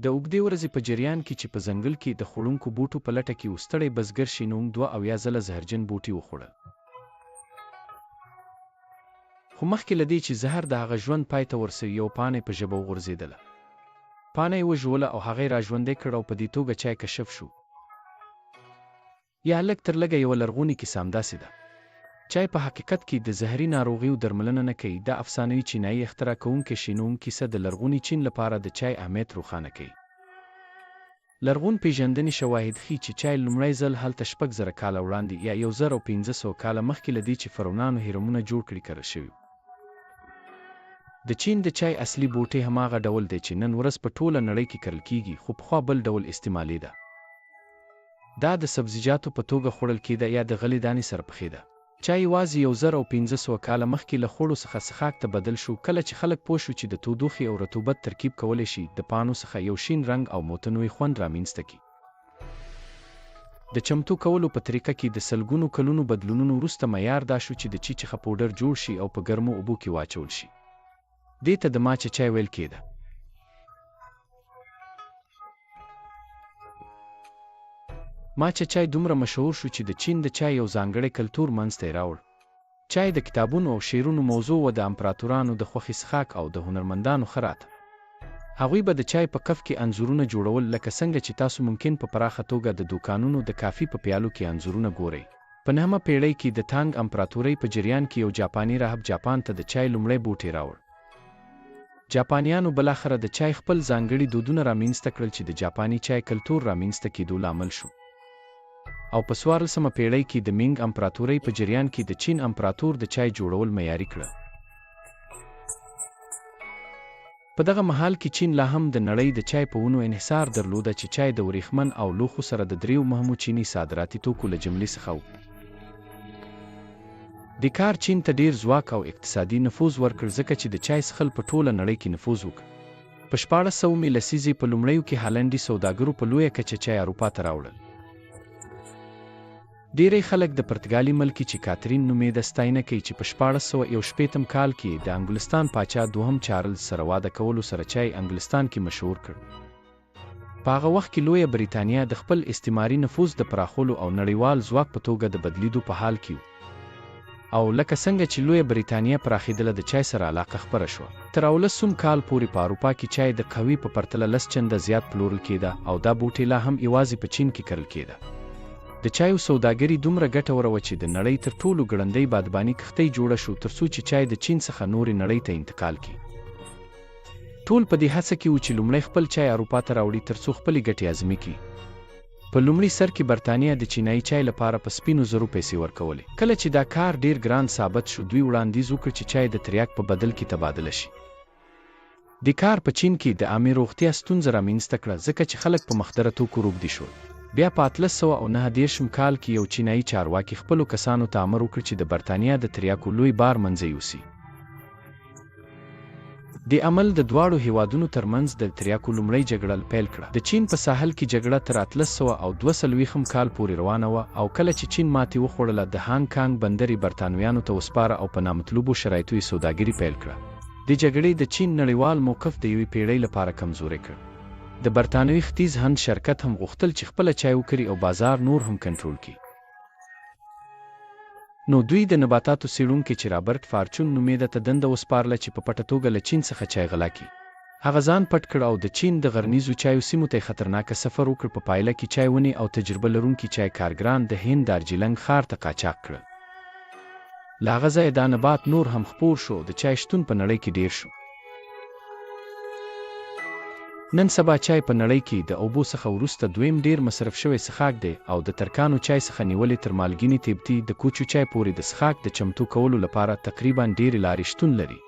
د اوږدې ورځې په جریان کې چې په ځنګل کې د خوړونکو بوټو په لټه کې و، ستړی بزګر شینونګ 72 ځله زهرجن بوټي وخوړل. خو مخکې له دې چې زهر د هغه ژوند پای ته ورسوي، یوه پاڼه یې په ژبه وغورځېدله. پاڼه یې وژووله او هغه یې راژوندی کړ او په دې توګه چای کشف شو. یا لږ تر لږه یوه لرغونې کیسه همداسې ده. چای په حقیقت کې د زهري ناروغیو درملنه نه کوي، دا افسانوي چینايي اختراع کوونکی شینونګ کیسه د لرغوني چین لپاره د چای اهمیت روښانه کوي. لرغون پېژندنې شواهد ښي چې چای لومړی ځل هلته 6000 کاله وړاندې یا 1500 کاله مخکې له دې چې فرعونانو هرمونه جوړ کړي کرل شوي وو. د چین د چای اصلي بوټی هماغه ډول دی چې نن ورځ په ټوله نړۍ کې کرل کېږي، خو پخوا بل ډول استعمالېده. دا د سبزیجاتو په توګه خوړل کېده یا د غلې دانې سره پخېده. چای یوازې 1500 کاله مخکې له خوړو څخه څښاک ته بدل شو، کله چې خلک پوه شو چې د تودوخې او رطوبت ترکیب کولی شي د پاڼو څخه یو شین رنګ او متنوع خوند رامینځته کړي. د چمتو کولو په طریقه کې د سلګونو کلونو بدلونونو وروسته معیار دا شو چې د چي چخه پوډر جوړ شي او په ګرمو اوبو کې واچول شي. دې ته د ماچه چای ویل کېده. ماچه چای دومره مشهور شو چې د چین د چای یو ځانګړی کلتور منځ ته یې راوړ. چای د کتابونو او شعرونو موضوع وه، د امپراتورانو د خوښې څښاک او د هنرمندانو ښه راته. هغوی به د چای په کف کې انځورونه جوړول، لکه څنګه چې تاسو ممکن په پراخه توګه د دوکانونو د کافي په پیالو کې انځورونه ګورئ. په نهمه پېړۍ کې د تانګ امپراتورۍ په جریان کې یو جاپاني راهب جاپان ته د چای لومړی بوټی راوړ. جاپانیانو بالاخره د چای خپل ځانګړي دودونه رامینځته کړل چې د جاپاني چای کلتور رامینځته کیدو لامل شو. او په څوارلسمه پیړۍ کې د مینګ امپراتورۍ په جریان کې د چین امپراتور د چای جوړول معیاري کړل. په دغه مهال کې چین لا هم د نړۍ د چای په ونو انحصار درلوده چې چای د وریښمن او لوښو سره د دریو مهمو چیني صادراتي توکو له جملې څخه و. دې کار چین ته ډېر ځواک او اقتصادي نفوذ ورکړ ځکه چې د چای څښل په ټوله نړۍ کې نفوذ وکړ. په 16 مې لسیزې په لومړیو کې هالنډي سوداګرو په لویه کچه چای اروپا ته راوړل. ډېری خلک د پرتګالي ملکې چې کاترین نومېده ستاینه کوي چې په 1661 کال کې یې د انګلستان پاچا دوهم چارلز سره واده کولو سره چای انګلستان کې مشهور کړ. په هغه وخت کې لویه بریتانیا د خپل استعماري نفوذ د پراخولو او نړیوال ځواک په توګه د بدلیدو په حال کې و او لکه څنګه چې لویه بریتانیا پراخیدله د چای سره علاقه خپره شوه. تر اولسم کال پورې په اروپا کې چای د قهوې په پرتله لس چنده زیات پلورل کیده او دا بوټی لا هم یوازې په چین کې کرل کیده. د چایو سوداګري دومره ګټوره وه چې د نړۍ تر ټولو ګړندۍ بادباني کښتۍ جوړه شو ترڅو چې چای د چین څخه نورې نړۍ ته انتقال کړي. ټول په دې هڅه کې وو چې لومړی خپل چای اروپا ته راوړي ترڅو خپلې ګټې اعظمي کړي. په لومړي سر کې برتانیا د چینايي چای لپاره په سپینو زرو پیسې ورکولې. کله چې دا کار ډېر ګران ثابت شو، دوی وړاندیز وکړ چې چای د تریاک په بدل کې تبادله شي. دې کار په چین کې د عامې روغتیا ستونزه رامینځته کړه ځکه چې خلک په مخدره توکو روږدي شول. بیا په 1839 م کال کې یو چینايي چارواکي خپلو کسانو ته امر وکړ چې د برتانیا د تریاکو لوی بار منځه یوسي. دې عمل د دواړو هېوادونو ترمنځ د تریاکو لومړۍ جګړه پیل کړه. د چین په ساحل کې جګړه تر 1842 م کال پورې روانه وه او کله چې چین ماتې وخوړله د هانګ کانګ بندر یې برتانویانو ته وسپاره او په نامطلوبو شرایطو یې سوداګري پیل کړه. دې جګړې د چین نړیوال موقف د یوې پېړۍ لپاره کمزوری کړ. د برتانوي ختیځ هند شرکت هم غوښتل چې خپله چای وکري او بازار نور هم کنټرول کړي. نو دوی د نباتاتو څېړونکی چې رابرټ فارچون نومېده ته دنده وسپارله چې په پټه توګه له چین څخه چای غلا کړي. هغه ځان پټ کړ او د چین د غرنیزو چایو سیمو ته یې خطرناکه سفر وکړ په پایله کې چای ونې او تجربه لرونکي چای کارګران د هند دارجیلنګ ښار ته قاچاق کړل. له هغه ځایه دا نبات نور هم خپور شو او د چای شتون په نړۍ کې ډېر شو. نن سبا چای په نړۍ کې د اوبو څخه وروسته دویم ډېر مصرف شوی څښاک دی او د ترکانو چای څخه نیولې تر مالګینې تیبتي د کوچو چای پورې د څښاک د چمتو کولو لپاره تقریبا ډېرې لارې شتون لري.